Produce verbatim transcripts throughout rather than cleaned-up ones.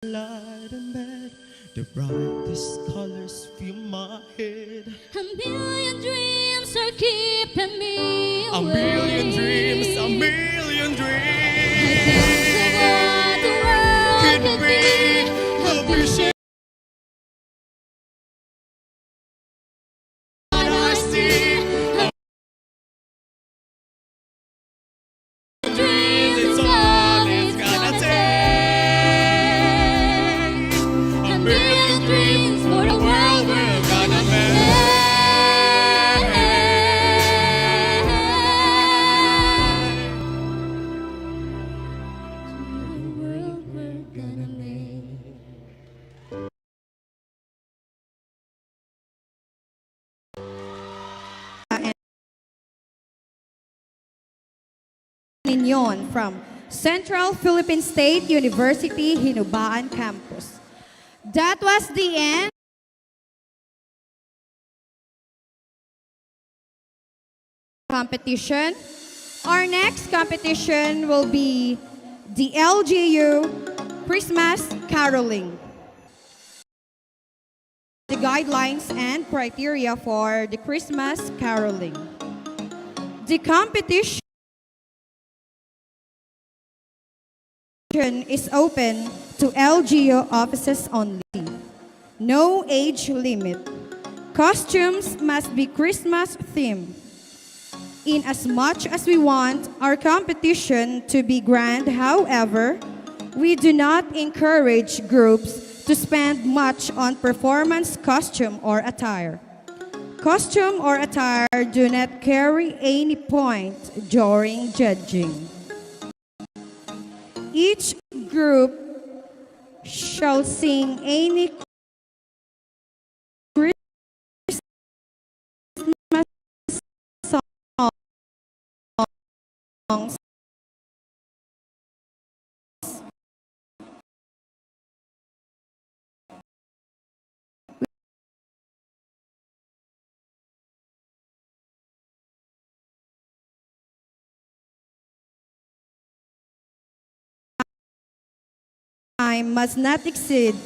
Light and bed, the brightest colors fill my head. A million dreams are keeping me A million awake. Dreams, a million dreams. I can't say what the world Could could be be. A vision. I see. Dreams is all it's gonna take. A million dreams for the world we're gonna make. The world we're gonna make. Ninyon from Central Philippine State University, Hinubaan Campus. That was the end competition. Our next competition will be the L G U Christmas Caroling. The guidelines and criteria for the Christmas caroling. The competition is open to L G U offices only. No age limit. Costumes must be Christmas themed. In as much as we want our competition to be grand, however, we do not encourage groups to spend much on performance costume or attire. Costume or attire do not carry any point during judging. Each group shall sing any Christmas songs. Time must not exceed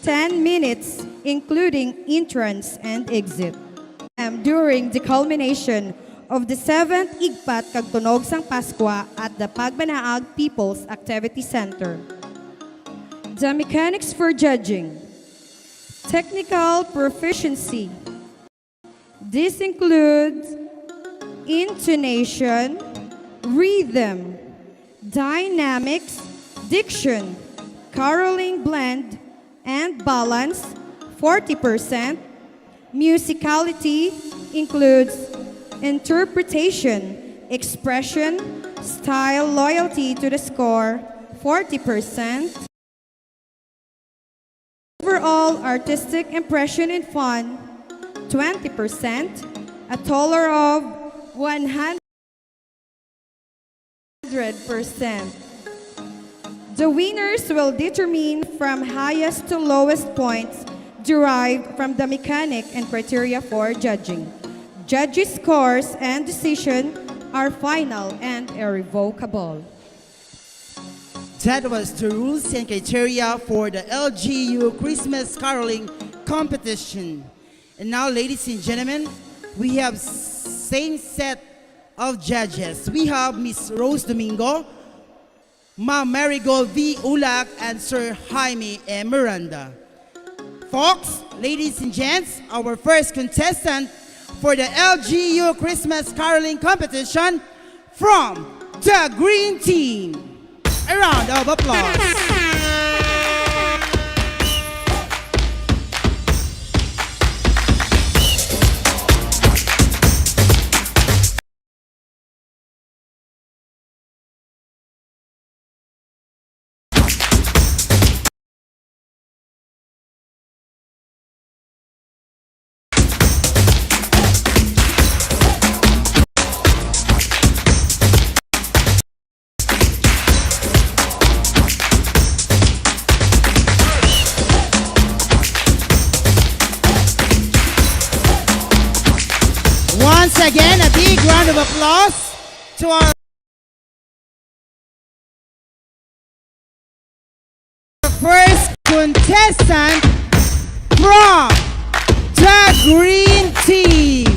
ten minutes, including entrance and exit. Um, during the culmination of the seventh Igpat kag Tunog sang Pascua at the Pagmanaag People's Activity Center. The mechanics for judging. Technical proficiency. This includes intonation, rhythm, dynamics, diction, caroling blend, and balance, forty percent. Musicality includes interpretation, expression, style, loyalty to the score, forty percent. Overall artistic impression and fun, twenty percent, a total of one hundred percent. The winners will determine from highest to lowest points derived from the mechanic and criteria for judging. Judges' scores and decision are final and irrevocable. That was the rules and criteria for the L G U Christmas Caroling Competition. And now, ladies and gentlemen, we have same set of judges. We have Miss Rose Domingo, Ma'am Marigold V Ulak, and Sir Jaime M Miranda. Folks, ladies and gents, our first contestant for the L G U Christmas Caroling Competition from the Green Team. A round of applause. Once again, a big round of applause to our First contestant from the green team.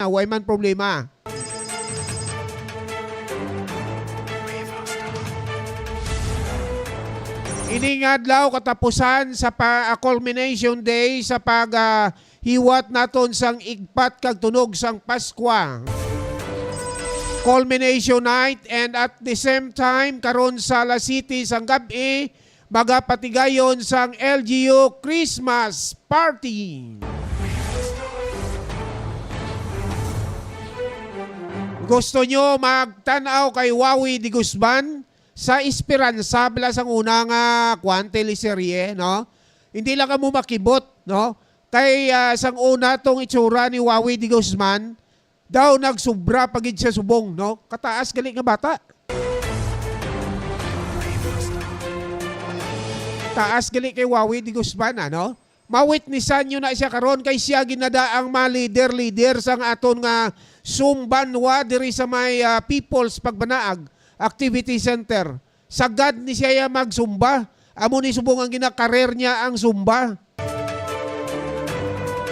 Na, way man problema. Ini nga adlaw katapusan sa pa, ah, culmination day sa pag, ah, hiwat naton sang igpat kag tunog sang Paskwa. Culmination night, and at the same time, karon sa alas siyete sang gab-i, magapatigayon sang L G U Christmas Party. Gusto nyo magtan-aw kay Wawi de Guzman? Sa Esperanza, bala sang una nga, kwan, teleserye, no? Hindi lang kamo makibot, no? Kay, ah, sang una tong itsura ni Wawi de Guzman, daw nagsobra pa gid siya subong, no? Kataas gali nga bata. Taas gali kay Wawi de Guzman, ano? Mawitnisan nyo na siya karon, kay siya ginada ang mga leader-leader sang aton nga Sumbanwa diri sa may, ah, People's Pagbanaag Activity Center. Sagad ni siya ya magsumba. Amo ni subong ang ginakarer niya ang sumba.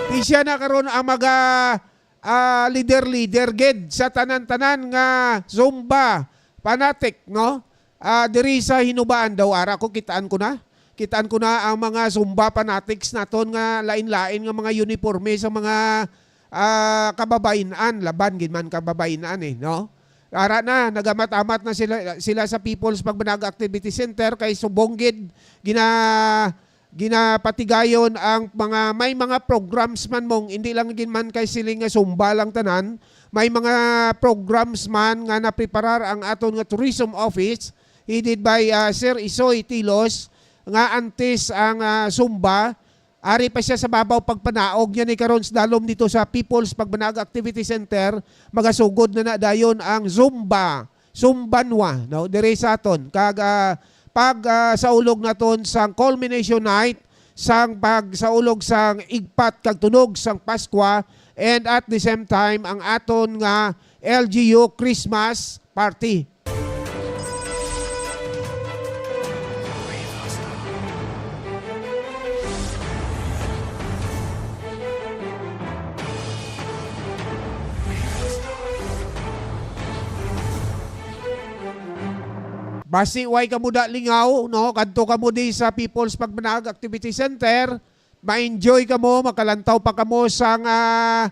Di siya na karon ang maga, ah, leader-leader gid sa tanan-tanan nga Zumba fanatic, no? Ah, diri sa Hinubaan daw, ara ko, kitaan ko na. Kitaan ko na ang mga Zumba fanatics naton nga lain-lain nga mga uniforme sa mga, ah, kababayin-an, laban gid man kababayin-an eh, no? Ara na, nagamat-amat na sila, sila sa People's Pagbanaag Activity Center kay subong gid gina-, ginapatigayon ang mga, may mga programs man mong, hindi lang gid man kay siling nga Zumba lang tanan, may mga programs man nga napreparar ang aton nga Tourism Office headed by, ah, Sir Isoy Tilos, nga antes ang, ah, Zumba, ari pa siya sa babaw pagpanaog niya ni karon sa dalom dito sa People's Pagbanaag Activity Center, magasugod na na dayon ang Zumba, Zumbanwa, no, diri sa aton. Kag, ah, pag, ah, saulog naton sang culmination night, sang pagsaulog sang igpat kag tunog sang Paskwa, and at the same time, ang aton nga L G U Christmas Party. Basi way kamo da lingaw, no? Kadto kamo di sa People's Pagmanag Activity Center. Ma-enjoy kamo, makalantaw pa kamo sang, ah,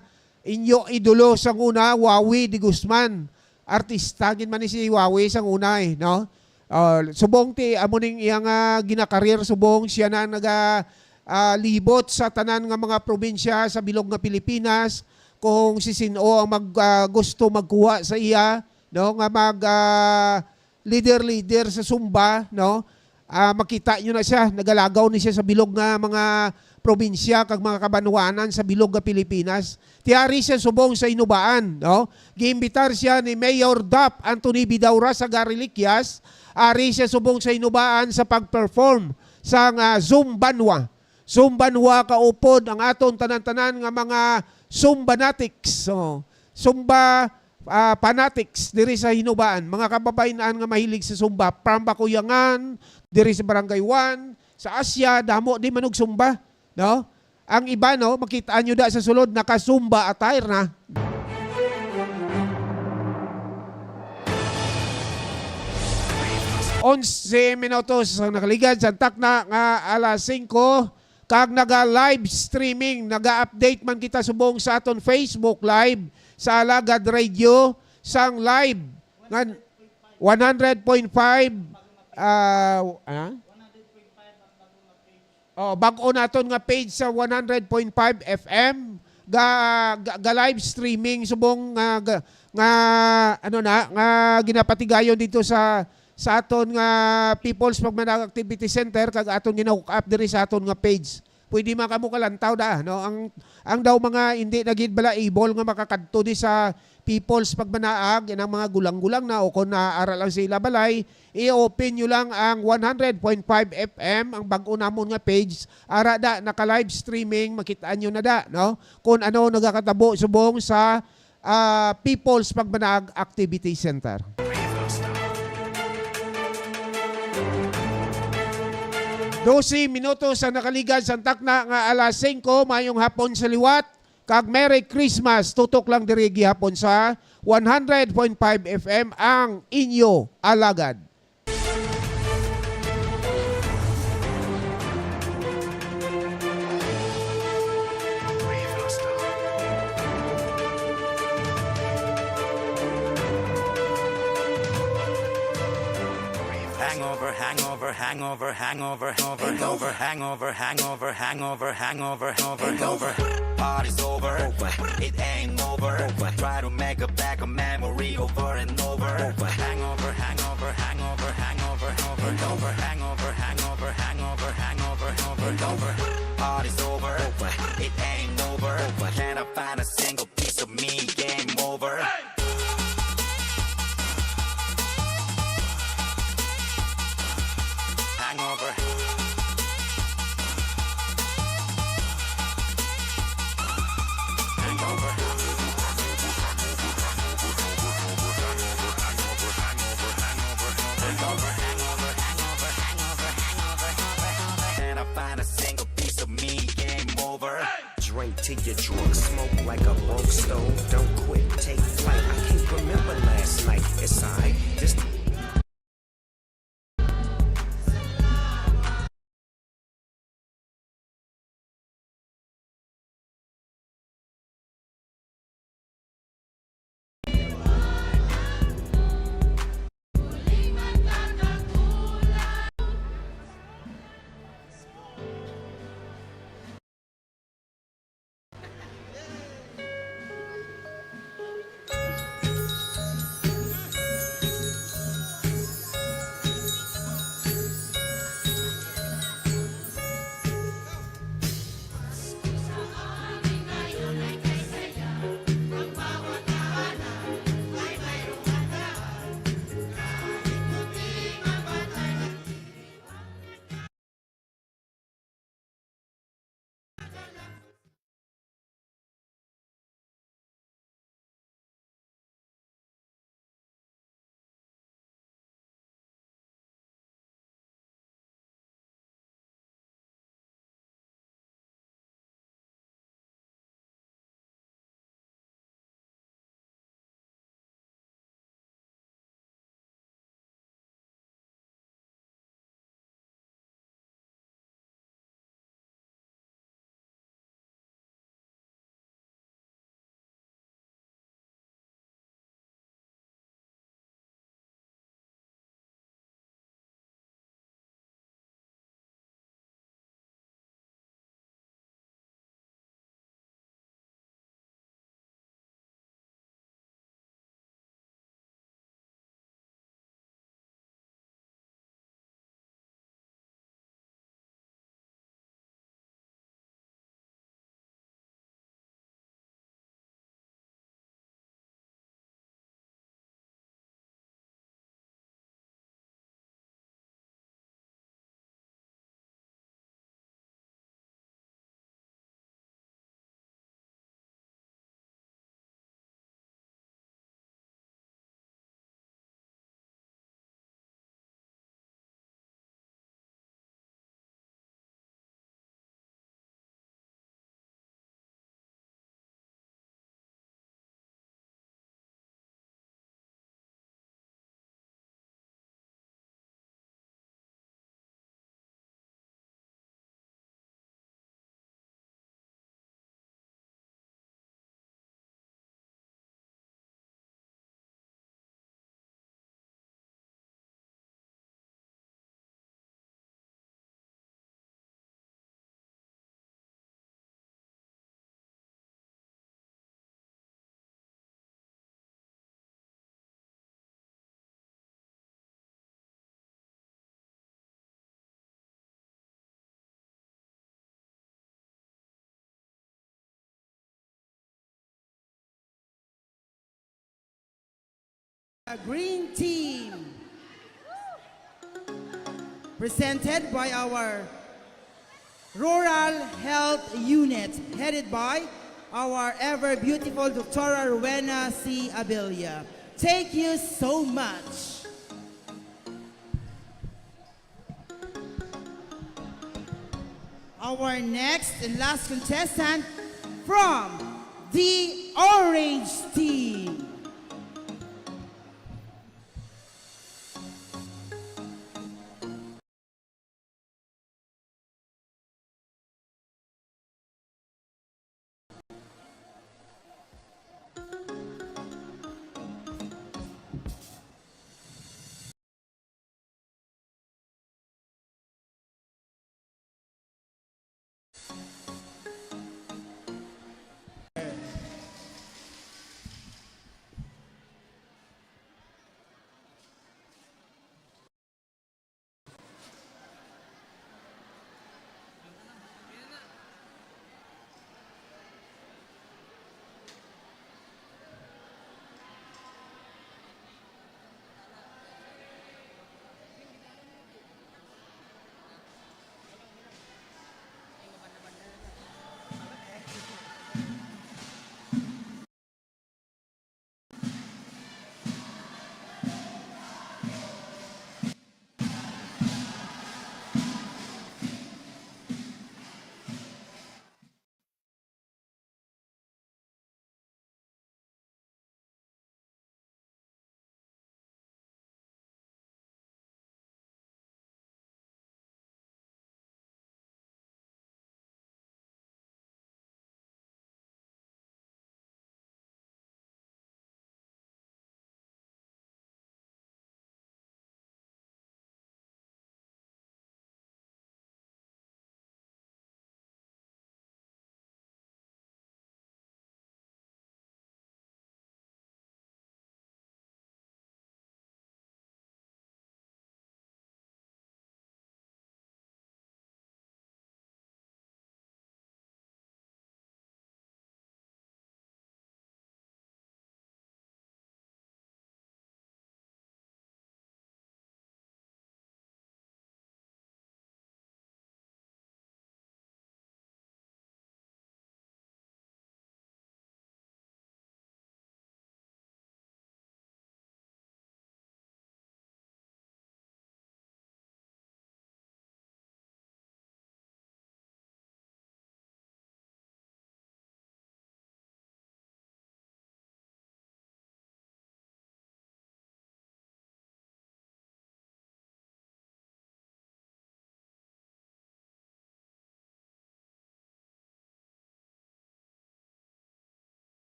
inyo idolo sang una, Wawi de Guzman. Artista gid man ni si Wawi sang una, eh, no? Ah, subong ti amo ning iyang, ah, ginakareer, subong siya na naga, ah, libot sa tanan nga mga probinsya sa bilog nga Pilipinas. Kung si sin-o ang mag, ah, gusto magkuha sa iya, no, nga mag, ah, leader-leader sa Zumba, no? Ah, makita nyo na siya, nagalagaw ni siya sa bilog nga mga probinsya kag mga kabanwanan sa bilog nga Pilipinas. Ti ari siya subong sa Hinubaan, no? Giimbitar siya ni Mayor Dap Anthony Vidaurra sa Gariliquias. Ari siya subong sa Hinubaan sa pag-perform sang, ah, Zumbanwa. Zumbanwa kaupod ang aton tanan-tanan nga mga Zumbanatics. So, Zumba, ah, fanatics diri sa Hinubaan, mga kababayen-an nga mahilig sa Zumba, from Bakuyangan, diri sa Barangay One, sa Asia, damo di man og Zumba, no? Ang iba, no, makita nyo da sa sulod, naka-Zumba attire na. Onse minutos ang nakaligad sa takna nga alas singko, kag naga-live streaming, naga-update man kita subong sa aton Facebook Live sa Alagad Radio, sang live nga one hundred point five, ah, ah? Oh, bag-o naton nga page sa one hundred point five F M, ga, ga, ga live streaming subong nga, ga, nga, ano na, nga ginapatigayon dito sa, sa aton nga People's Pagmanag Activity Center, kag aton gina-hook up diri sa aton nga page. Pwede man kamo kalantaw da, no? Ang, ang daw mga hindi na gid bala able nga makakadto di sa People's Pagmanaag, ang mga gulang-gulang na o kon naara lang sa ila balay, i-open nyo lang ang one hundred point five F M, ang bag-o namon nga page. Ara da, naka-live streaming, makit-an nyo na da, no? Kung ano nagakatabo subong sa, ah, People's Pagmanaag Activity Center. Dose minutos ang nakaligad sa takna nga alas singko, mayong hapon sa liwat. Kag Merry Christmas, tutok lang diri gihapon sa one hundred point five F M, ang inyo alagad. Hangover, hangover, hangover, hangover, hangover, hangover, hangover, hangover, hangover, hangover, hangover, hangover. Party's over. Over. It ain't over. Over. Try to make a back a memory over and over. Over. Hangover, hangover, hangover, hangover, hangover, hangover, hangover, hangover, hangover, hangover, hangover. Party's over. Over. It ain't over. Over. Can I find a single piece of me? Game over. Hangover. Hangover. Hangover, hangover, hangover, hangover, hangover, hangover. Can I find a single piece of me? Game over. Drink till you're drunk, smoke like a broke stove. Don't quit, take flight. I can't remember last night. It's alright. Just Green Team. Presented by our Rural Health Unit, headed by our ever beautiful Doctora Rowena C. Abilia. Thank you so much. Our next and last contestant from the Orange Team.